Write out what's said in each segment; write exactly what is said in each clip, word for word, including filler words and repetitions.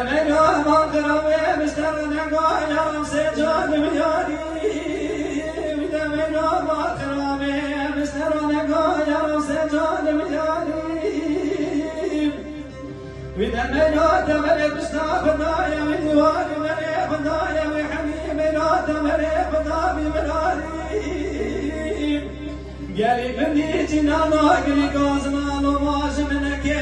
Meylo ma qirabê, miştero nega yaram sê canim yarî. Wî de meylo ma qirabê, miştero nega yaram sê canim yarî. Wî de meylo te verê pişta Xwedayê, wî dîwarî verê Xwedayê, wî hemî meylo te verê Xweda bî mirarî. Gelî bindî cînana gilî gazina lo ma ji min neke.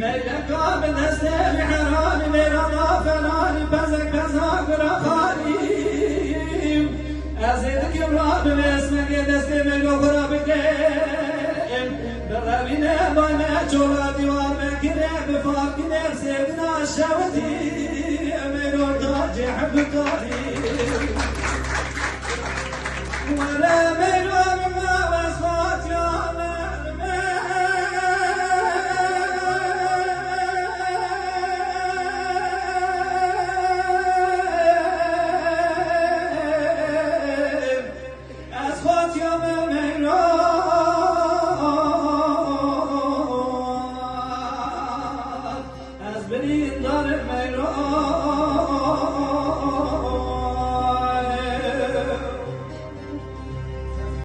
Meyleka bi destê wî heranî mêrana feranî pezek peza gura xanî. Ez ê dikim rabim êsmegê destê meylo xwe ra bikim. Birevîne bay me çola dîwar me kirê bi farkî nêr sêdina şewitî. Meylo tacê hebkarî.